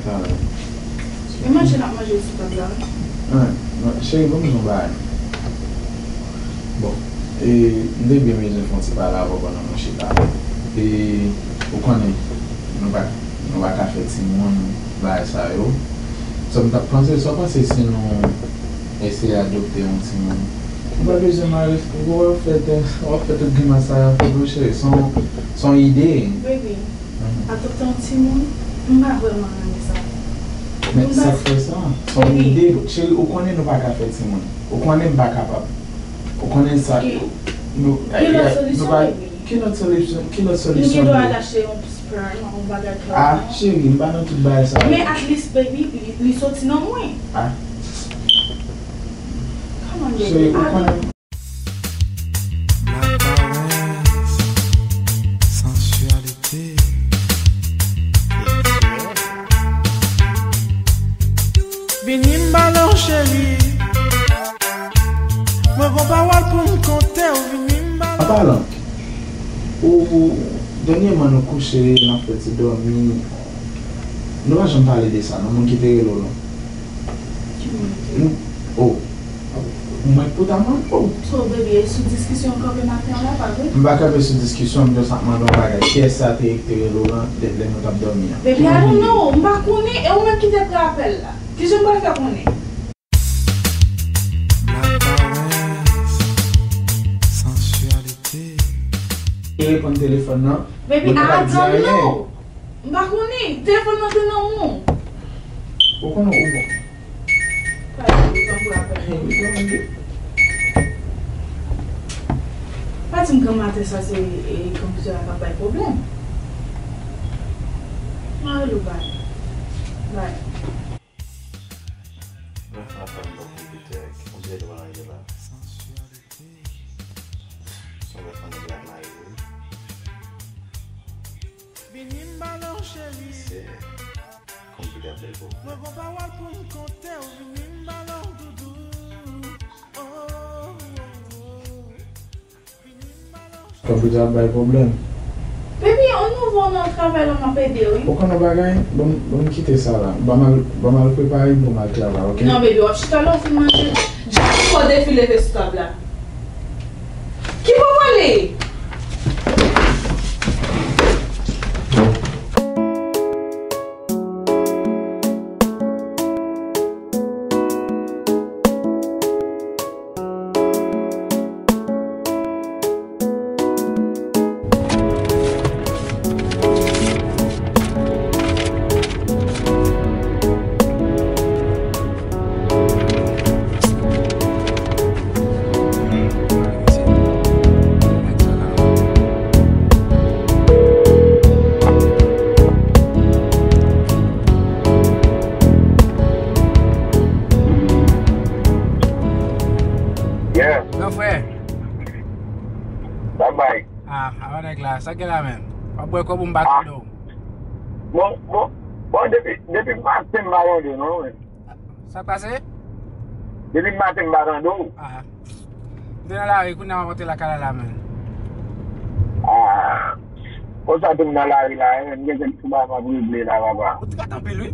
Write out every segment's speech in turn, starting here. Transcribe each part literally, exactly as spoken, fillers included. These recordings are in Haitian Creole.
E manje n ap manje sou tab la, wi. Ah, non, cheri, ban m di w yon bagay. Bon, e, m te byen bezwen fè yon ti pale avè w pandan nou chita. E, ou konnen, nou pa, nou pa ka fè timoun, bagay sa yo. Sa m t ap panse, sa w panse si nou eseye adopte yon timoun? Ou pa bezwen mare, w ap fè, w ap fè tout grimas sa yo, fè pou cheri. Se yon, se yon ide. Baby, Mhm. Adopte yon timoun, m pa vrèman renmen sa. Men sa k fè sa? Se yon ide. Cheri, ou konnen nou pa ka fè timoun. Ou konnen m pa kapab. Ou konnen sa. Ki, nou, ki lòt solisyon, baby? Ki lòt solisyon? Ki lòt solisyon? Nou gen dwa al achte yon sperm, yon bagay konsa. Ah, cheri, m pa nan tout bagay sa yo. Men at least, baby, li, li soti nan mwen. Ah. Come on, baby. Cheri, ou konnen. Black Powers, sensualité. Vini m bale w cheri. Mwen gon pawòl pou m konte w, vini m bale w. An palan, ou, ou, dènyèman nou kouche, n ap fè ti dòmi. Nou pa janm pale de sa, non, moun ki te rele w lan. Ki moun ki te? Oh. Mwen pou ta mande w. So, baby, e sou diskisyon w kanpe maten an la, pa vre? M pa kanpe sou diskisyon, m just ap mande w yon bagay. Kiyès sa te ye ki te rele w lan lè, lè nou t ap dòmi an? Baby, I don't know. M pa konnen. E ou menm ki te pran apèl la. Kijan m pral fè konnen? Black Powers, sensualité. Li reponn telefòn nan. Baby, I don't know. M pa konnen. Telefòn nan te nan men w. Ou konnen ou bon. Pa di m granmaten sa se, e, konpitè a k ap bay pwoblèm. Mwen rele w bay. Bay. Mwen fè ansanm nan konpitè, konpitè te pran rele la. Son lè fanmi la mare wi. Vini m bale w cheri. Se konpitè bèl pou. Mwen gon pawòl pou m konte w, vini m bale w doudou. Oh, oh, oh. Konpitè ap bay pwoblèm. Baby, yon nouvo nan travay la m ap ede w wi. Ou konn yon bagay? Ban m, ban m kite sa la. Ban m al, ban m al prepare m pou m al travay, oke? Non, baby, w ap chita la w fin manje. Just fò defi leve sou tab la. Ki bò w ale? Yeah. Gran frè. Babay. Ah, avan nèg la, sa gen la menm? W ap bwè kòb ou m pa tande w. Bon, bon, bon, depi, depi maten m pa tande w non, men. Sa k pase? Depi maten m pa tande w. Ah. M te nan lari, kounye a m ap antre lakay la la, men. Ah. Konsa tou m nan lari la, eh, m gen kèk ti bagay m ap regle la, papa. Ou trèt anpil, wi.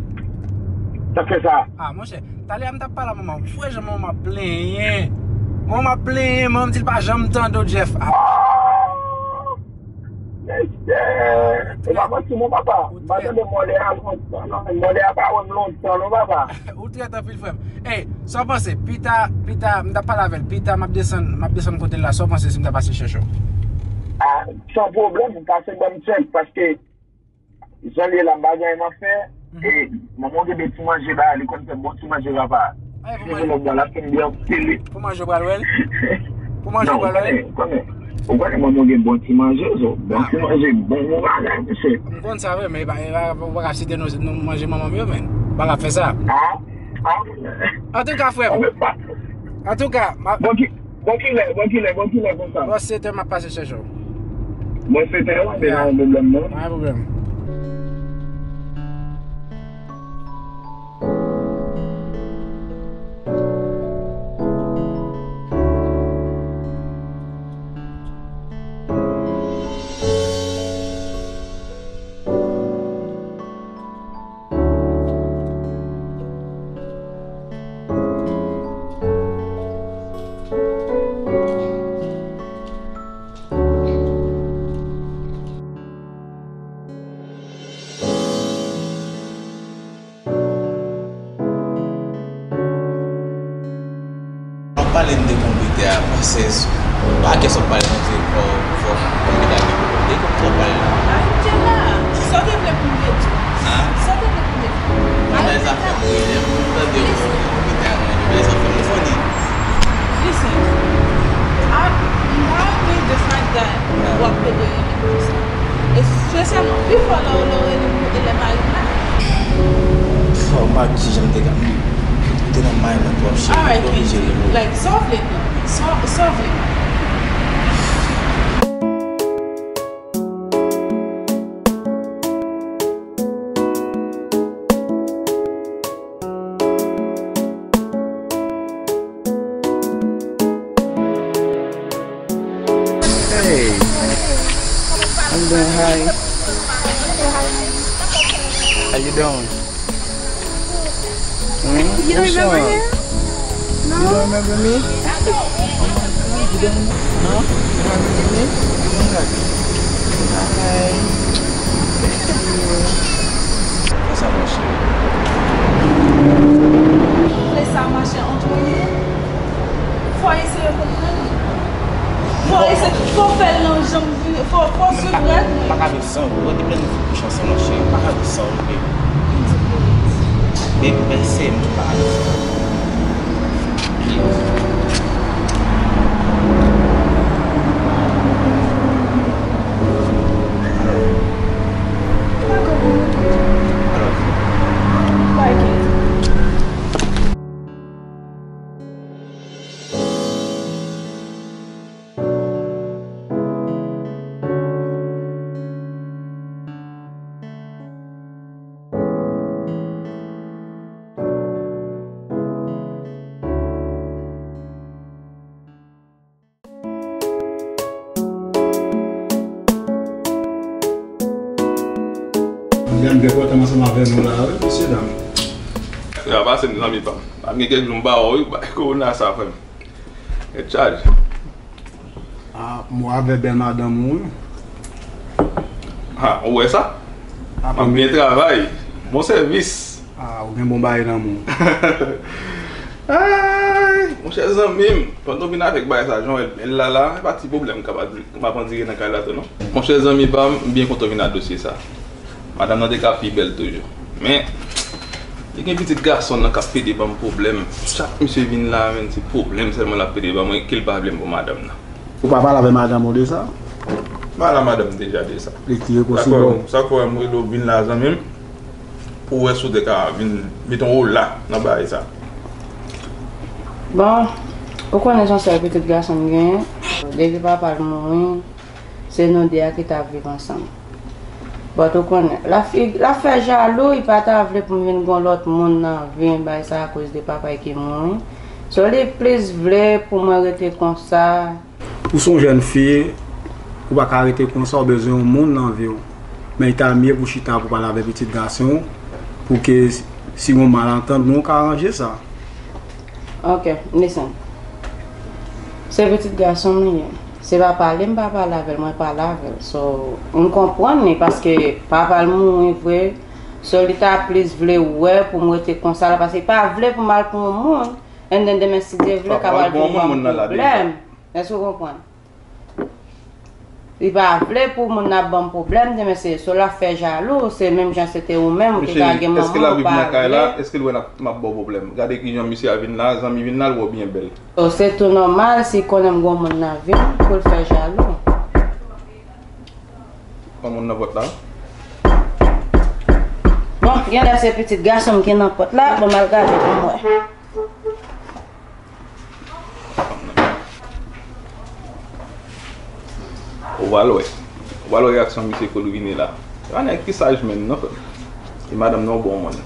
Sa k fè sa? Ah, monchè, talè a m t ap pale a manman m. Ou wè jan manman m ap plenyen. Manman m ap plenyen, manman m di l pa janm tande w, Jeff. Ah. Mesye, e pa manti non, papa. M pa tande mòlè a lontan non, mòlè a pa wè m lontan non, papa. Ou trèt anpil, frè m. Ey, sa w panse? Pita, pita, m t ap pale avè l. Pita, m ap desann, m ap desann kote l la. Sa w panse si m ta pase chèche w? Ah, san pwoblèm, pase ban m tchèk, paske jan l ye la, m pa gen anyen m ap fè. Mhm. E manman w gen de ti manje ba, li konn fè bon ti manje, papa. Ay, pou manje. Lòt bò la, fin byen pile. Pou manje w pral wè l? Pou manje w pral wè l? Non, ou konnen, ou konnen, ou konnen manman w gen bon ti manje, so. Bon ti manje, bon, bon bagay, mesye. M konn sa vre, men e pa, e pa, ou pa ka site non, non manje manman m yo, men. Ou pa ka fè sa. Ah, ah. Antouka, frè m. Antouka, m ap... Bon, ki, bon, kilè, bon, kilè, bon, kilè konsa? Bò sèt è, m ap pase chèche w. Bò sèt è, wi, pa gen pwoblèm, non. Pa gen pwoblèm. Pale m de konpitè a, paske pa kè sa w pale nan telefòn, fò konpitè a gen pwoblèm. De konpitè w pale la. Arete la. Sa w te vle pou m te di w? Sa w te vle pou m te di w? Mwen bay zafè m rele m, m tande w konpitè a nan men m, bay zafè m, ou funny. Listen, I, m pa renmen the fact that w ap pede rele m konsa. Espesyalman, pi fò lè w, lè w rele m kote lè mari m la. Fò w pa di jan m te ka, m te nan may mwen twòp, cheri, m te oblije rele w. Like, sa w vle di? Sa, sa w vle? Hey, I'm doing hi. How you doing? Hmm? You don't remember him? No. You don't remember me? You don't, no? You don't remember me? Hi. Kòman sa mache? Lè sa mache ant nou, fò eseye konprann li. Fò eseye, fò fè l nan janm, fò, fò swiv règ li. Pa ka viv san ou, ou te planifiye kouche ansanm, monchè. Pa ka viv san ou, baby. Baby, men se m pa ka viv san ou. Please. Mwen gen pòtan ansanm avè nou la wi, mesye dam. Sa pase m zanmi pa m. Pa gen kèk jou m pa wè w wi, bay kowona sa frè m. Tèt chaje. Ah, m wè avè bèl madanm ou wi. Ha, ou wè sa? M ap byen travay. Bon sèvis. Ah, ou gen bon bagay nan men w. Ay, monchè zanmi m, pandan w vin avèk bagay sa, jan w wè l bèl la la, e pa ti pwoblèm m ap andire nan kay la tou non. Monchè zanmi pa m, m byen kontan w vin ak dosye sa. Madanm nan te ka pi bèl toujou. Men, li gen pitit gason nan k ap pede ban m pwoblèm. Chak misye vin la, menm se pwoblèm sèlman l ap pede ban mwen, ke l pa vle m pou madanm nan. Ou pa pale avèk madanm ou de sa? M pale ak madanm m deja de sa. Li te posib. Dakò, sa k fè m rele w vin la zanmi m, pou w wè si w te ka vin mete yon wola nan bagay sa. Bon, ou konnen se yon sèl pitit gason m genyen. Depi papa l mouri, se nou de a ki t ap viv ansanm. But ou konnen, l ap fi-, l ap fè jalou, li pa ta vle pou m vin gon lòt moun nan vi m, bagay sa akoz de papa l ki mouri. So, li plis vle pou mwen rete konsa. Ou se yon jèn fi, ou pa ka rete konsa, ou bezwen yon moun nan vi w. Men li ta mye pou chita pou pale avèk pitit gason w, pou ke si gon malantant, nou ka ranje sa. Ok, listen. Se pitit gason m li ye. Se pa pale m pa pale avè l, mwen pale avè l. So, m konprann li paske papa l mouri vre. So, li ta plis vle wè pou m rete konsa la, paske li pa vle pou m al pou yon moun. And then demen, si Dye vle, ka pral gen yon pwoblèm. Èske w konprann? Li pa vle pou moun nan ap ban m pwoblèm demen, se so l ap fè jalou, se menm jan se te ou menm, ou te ka gen manman, ou pa vle. Èske l ap viv nan kay la? Èske l wè n ap, m ap ba w pwoblèm? Gade kijan misye a vin la, zanmi vin la, l wè w byen bèl. So, se tou nòmal, si konnen m gon moun nan vi m, pou l fè jalou. Gon moun nan pòt la? Bon, genlè se pitit gason m ki nan pòt la, bon, m al gade pou m wè. Ou pral wè. Ou pral wè reyaksyon misye kou l vini la. Se pa nèg ki saj menm non, frè m. E madanm nan yon bon moun.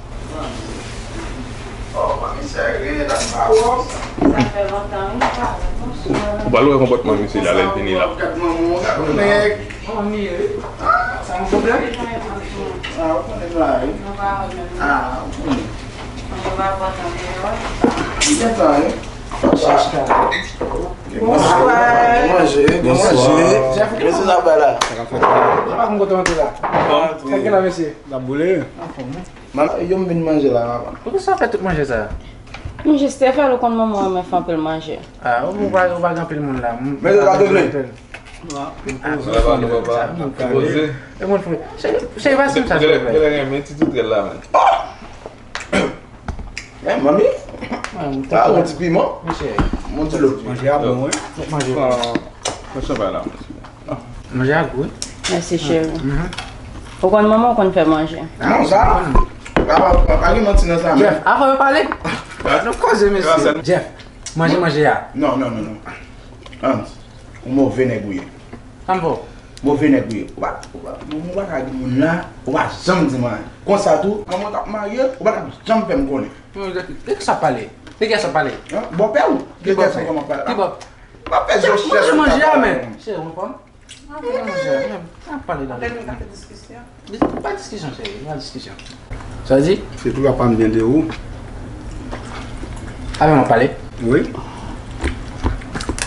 Ou pral wè konpòtman misye la lè l vini la. Sa yon pwoblèm? Ah, ou konnen m la, wi. Ah, ou konnen. Gen tan, wi. Bonswa. Bonswa. Manje, manje. Mesye sa bay la. Sa pa konn kote w antre la. Sa gen la, mesye? N ap boule. Anfòm, wi. Yo, m vin manje la, papa. Poukisa w fè tout manje sa? M jis te fè l, ou konn manman w renmen fè anpil manje. Ah, ou pa, ou pa gen anpil moun la. Men se sa te vle. Anpil. Anpil. Anpil. Anpil. Anpil. Anpil. Anpil. Anpil. Anpil. Anpil. Anpil. Anpil. Anpil. Anpil. Cheri, cheri, pa sou sa, silvouplè. Genlè, genlè renmen ti toutrèl la, menm. Eh, manmi? Ah, yon ti piman? Monchè. Yon ti lòt. Manje a bon, wi. Manje. Manje a gou, wi. Mèsi, cheri. Ou konn manman, ou konn fè manje. Non, sa. Pa, pa, pa, pa gen manti nan sa, men. Jeff, avan yo pale. Nou koze, mesye. Jeff, manje, manje a. Non, non, non, non. Hans, ou move nèg ou ye. Sa m fè w? Move nèg ou ye. Ou pa, ou pa, ou pa ka di moun la, ou pa janm di m anyen. Konsa tou, manman w t ap marye, ou pa t ap janm fè m konnen. Non, de, de ki sa w ap pale? De ki sa w ap pale? Hein? Bòpè w? De ki sa w ap pale? Ki bòpè? M ap fè zòchè sou tablo la, men. Cheri, ou konprann? N ap pale la. Lè nou ka fè diskisyon. Pa diskisyon, cheri, pa diskisyon. Sa di? Se tou la pa m byen de ou. Avè m ap pale. Wi.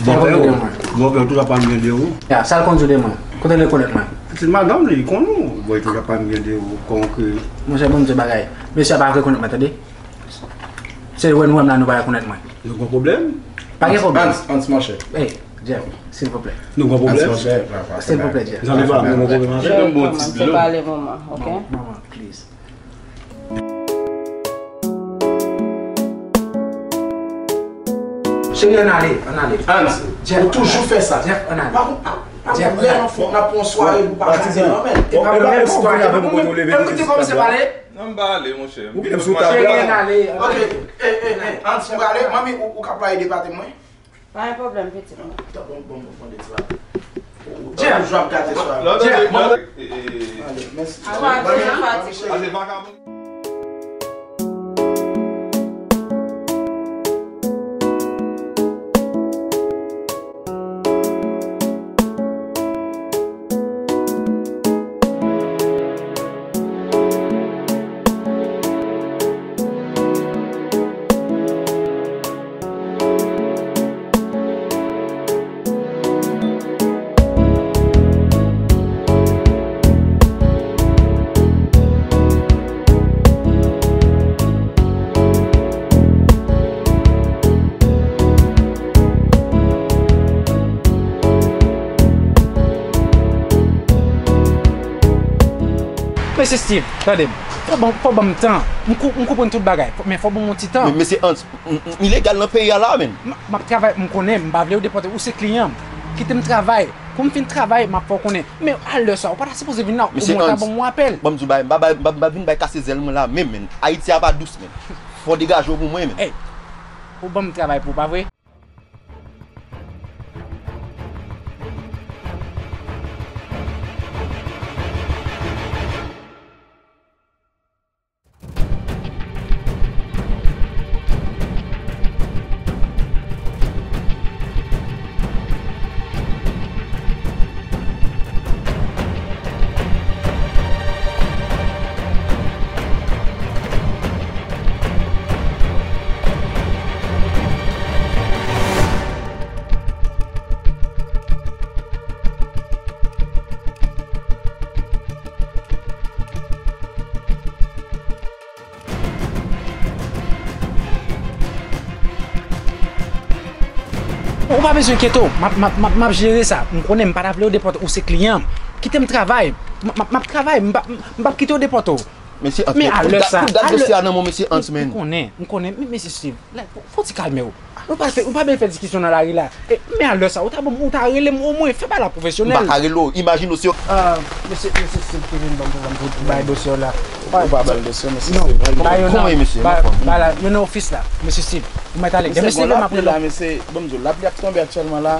Bòpè ou, bòpè ou tou la pa m byen de ou. Ya, sa l konn di w de mwen? Kote l rekonèt mwen? Se madanm li, li konn ou. Bòy tou la pa m byen de ou, kòman ke. Monchè, ban m di w bagay. Mesye a pa rekonèt mwen, tande. Se wè nou wè m la, nou pa rekonèt mwen. Nou gon pwoblèm? Pa gen pwoblèm. Hans, Hans, monchè. Hey, Jeff, silvouplè. Nou gon pwoblèm? Hans, monchè, pa, pa fè bagay. Silvouplè, Jeff. Zami pa m, nou gon pwoblèm avè l. Jeff, kòmanse pale manman, ok? Manman, please. Cheri, ann ale, ann ale. Hans, Jeff, ou toujou fè sa. Jeff, ann ale. Pa, pa, pa, Jeff, lè ann ale. N ap fè yon sware pou pa kase nan men. E pa menm sware. Ou menm, menm ou te kòmanse pale. Non, m pa ale, monchè. Ou kite m sou tab la. Cheri, ann ale. Ok, eh, eh, eh, Hans, m prale. Manmi, ou, ou ka plwaye de pate mwen? Pa gen pwoblèm, pitit mwen. Bon, bon, bon, bon, de ti la. Jeff! Ou jwe ap gate swa. Jeff! Ale, mèsi. Ase vagabon. Mesye Steve, tande m. Fò ban, fò ban m tan. M kou-, m konprann tout bagay. Fò, men fò ban m yon ti tan. Men mesye Hans, m, m, m ilegal nan peyi a la, menn. M, m ap travay, m konnen, m pa vle yo depòte. Ou se kliyan m. Kite m travay. Kou m fin travay, m ap fè w konnen. Men a lè sa, ou pa ta sipoze vin la, omwen w ta ban m yon apèl. Mesye Hans, ban m di w bagay, m pa bay, m pa, m pa vin bay kase zèl mwen la menm, menn. Ayiti a pa dous, menn. Fò w degaje w pou mwen, menn. Ey, ou ban m travay pou ou, pa vre? Ou pa bezwen enkyete w, m ap, m ap, m ap, m ap jere sa. M konnen m pa ta vle yo depòte w, ou se kliyan m. Kite m travay. M, m, m ap travay, m pa, m, m p ap kite yo depòte w. Mesye Hans, men a lè sa, tout dat dosye a nan men w, mesye Hans, men. M konnen, m konnen, men, mesye Steve, fò w ti kalme w. Ou pa fè, ou pa byen fè diskisyon nan lari la. E, men a lè sa, ou ta ban m, ou ta rele m omwen, fè bagay la pwofesyonèl. M pa ka rele w, imajine w se. Ah, mesye, mesye Steve ki vin ban m pwoblèm pou bay dosye w la. Ou pa ba l dosye, mesye Steve. Non, ba yo nan, ba, ba la, yo nan ofis la, mesye Steve. Ou mèt ale. Mesye, mesye, bon, lapli la, mesye, ban m di w, lapli ap tonbe aktyèlman la.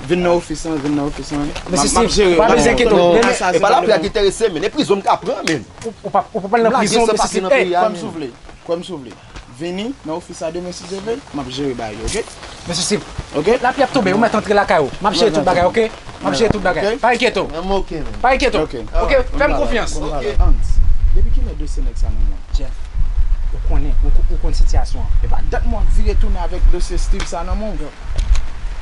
Vin nan ofis lan, vin nan ofis lan. Mesye Steve, pa bezwen enkyete w. E pa lapli a ki enterese m, men e prizon m ka pran, men. Ou, ou pa, ou pa pral nan prizon, mesye Steve. Kwè m si w vle. Kwè m si w vle. Vini nan ofis la demen si Dye vle, m ap jere bagay yo, oke? Mesye Steve, oke? Lapli ap tonbe, ou mèt antre lakay ou. M ap jere tout bagay, oke? M ap jere tout bagay. Pa enkyete w. Pa enkyete w. Oke? Fè m konfyans. Hans, depi kilè dosye nèg sa nan men w? Jeff, ou konnen, ou, ou konn sitiyasyon an. E pa dat mwen ap vire tounen avèk dosye Steve sa nan men w.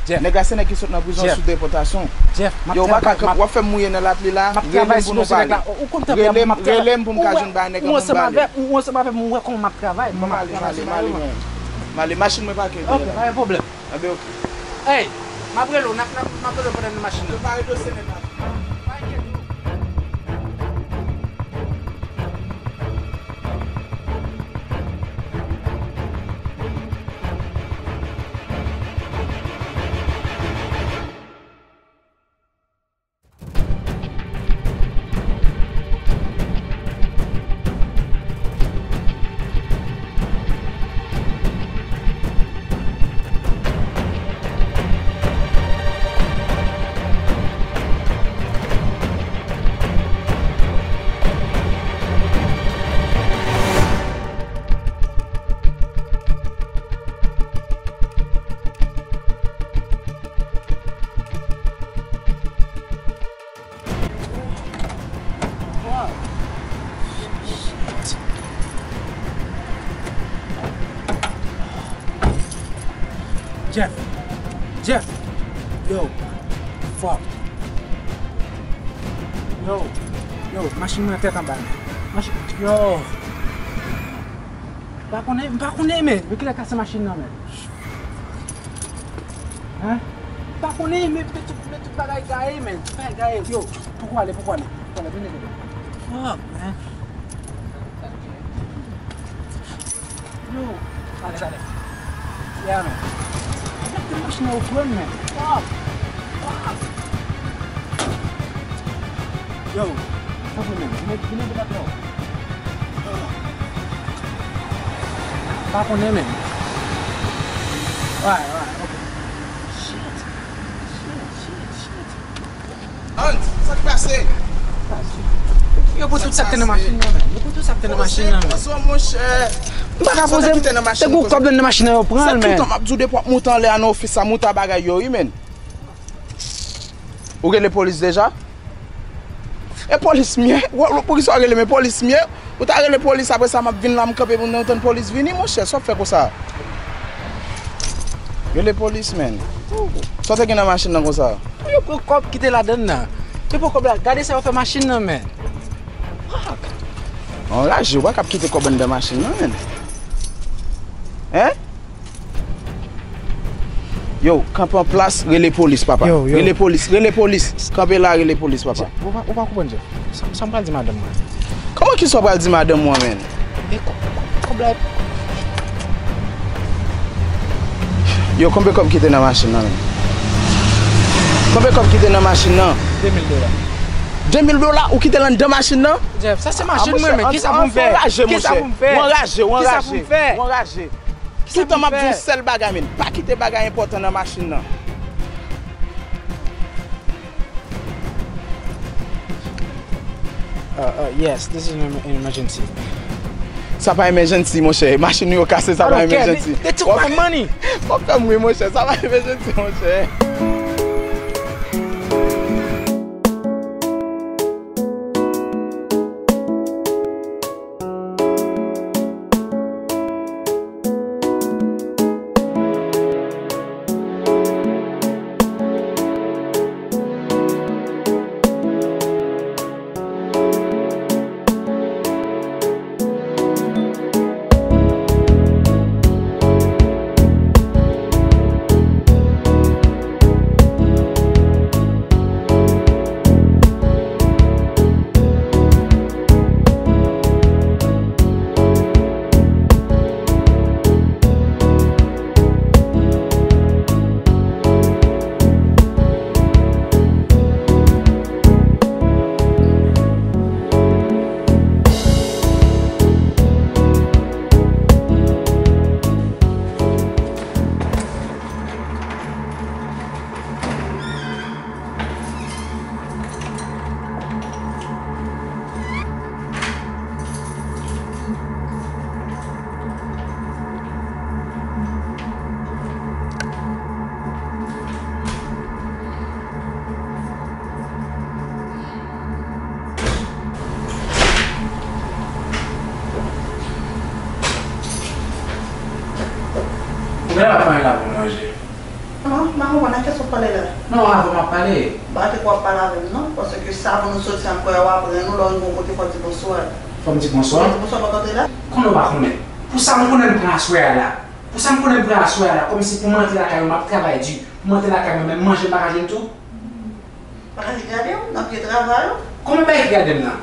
Jeff. Nèg la se nèg ki sot nan prizon sou depòtasyon. Jeff, m ap travay. Yo, w pa ka kanpe, w ap fè m mouye nan lapli la. M ap travay sou dosye nèg la. Ou konn tanpri a, m ap travay. Rele m pou nou ka jwenn bay nèg la pou m ba l. Ou ansanm avèk mwen, ou wè kòman m ap travay. M ale, m ale, m ale, man. M ale, machin mwen pake. Ok, pa gen pwoblèm. Anben, ok. Ey, m ap rele w, n ap, n ap, m ap rele w pandan n nan machin nan. Yo pa rele w, se nèg la. Pa enkyete w. Jeff! Jeff! Yo! Fuck! Yo! Yo! Machin mwen tèt anba, men. Machin, yo! M pa konnen, m pa konnen, men. Men kilè kase machin nan, men? Hein? M pa konnen, men tout, men tout bagay gaye, men. Tout bagay gaye. Yo, poko ale, poko ale. Poko ale, vini, vini. Fuck, man. Yo, ale, ale. Yeah, man. Gade machin nan yo pran, men. Fuck. Fuck. Yo, tanpri, men. Vini, vini, vini, vini. Pa konnen menm. Alright, alright, ok. Shit. Shit, shit, shit. Hans, sa k pase? Yo pran tout sa k te nan machin nan, menm. Yo pran tout sa k te nan machin nan, menm. Poze w, monchè. M pa ka poze m. Te gen kòb nan machin nan, yo pran l, menm. Se toutan m ap di w depi w ap moute anlè a nan ofis la, moute a bagay yo, wi, menm. Ou rele polis deja? E polis m ye? Ou, ou, poukisa w rele m? E polis m ye? Ou ta rele polis, apre sa m ap vin la, m kanpe pou m tann polis vini, monchè, sa w ap fè konsa? Rele polis, menm. Sa w te gen nan machin nan konsa? Yo pran kòb ki te ladann nan. Yo pran kòb la. Gade sa yo fè machin nan, menm. Fuck. Anraje, ou pa kab kite kòb anndan machin nan, menm. Hein? Yo, kanpe an plas, rele polis, papa. Yo, yo. Rele polis, rele polis. Kanpe la, rele polis, papa. Ou pa, ou pa konprann, Jeff. Sa, sa m pral di madanm mwen? Kòman ki sa w pral di madanm mwen, menm? E kò-, kò-, kòb la. Yo, konbe kòb ki te nan machin nan, menm? Konbe kòb ki te nan machin nan? De mil dola. De mil dola? Ou kite l anndan machin nan? Jeff, sa se machin mwen, men kisa pou m fè? Kisa pou m fè? Ou anraje, ou anraje, ou anraje. Toutan m ap di yon sèl bagay, men pa kite bagay enpòtan nan machin nan. Uh, uh, yes, this is an, an emergency. Sa pa emergency, monchè. Machin nou yo kase, sa pa emergency. They took my money. Fuck wi, monchè. Sa pa emergency, monchè. Ou genlè ap manje la pou manje. Non, m pa konprann nan kiyès w ap pale la. Non, avè w m ap pale. M pa te kwè w ap pale avè m non, paske sa pou nou soti ankò a, w ap ren nou, lè w rive yon kote fò w di bonswa. Fò m di bonswa? Wi, di bonswa, pa t antre la. Konnen w pa konnen. Pou sa m konnen m pran aswè a la. Pou sa m konnen m pran aswè a la, kòmsi pou m antre lakay ou, m ap travay di. Pou m antre lakay mwen, menm manje m pa ka jwenn tou. Pa ka gade w nan pye travay ou. Kòman bagay ki gade m nan?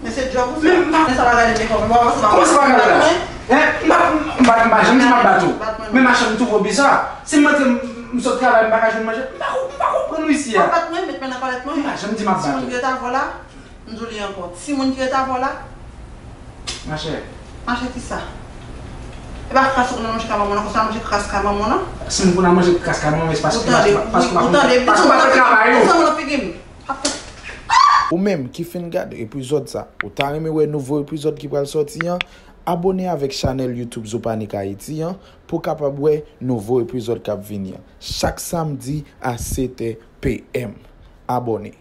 Men se djòb ou fè. Men m pa... Men sa pa gade m, men kòman? Kòman sa pa gade la? Hein? M pa, m pa, m pa janm di m ap bat ou. Men machann, m twouve w biza. Si m antre, m, m sot travay, m pa ka jwenn manje. M pa, m pa konprann ou isi a. W ap bat mwen, met men nan kòlèt mwen. M pa janm di m ap bat ou. Si moun ki ret avè w la, m di w li ankò. Si moun ki ret avè w la, Machè. Machè kisa? E pa kras ou konn manje kay manman w nan, konsa manje kras kay manman w nan? Si m konn al manje kras kay manman, se paske, paske, paske, paske w pa fè travay ou. Ou menm ki fin gade epizòd sa, ou ta renmen wè nouvo epizòd ki pral sòti an? Abòne avèk chanèl YouTube Zopanik Ayiti an pou w kapab wè nouvo epizòd k ap vini an. Chak samdi a sèt è P M. Abòne.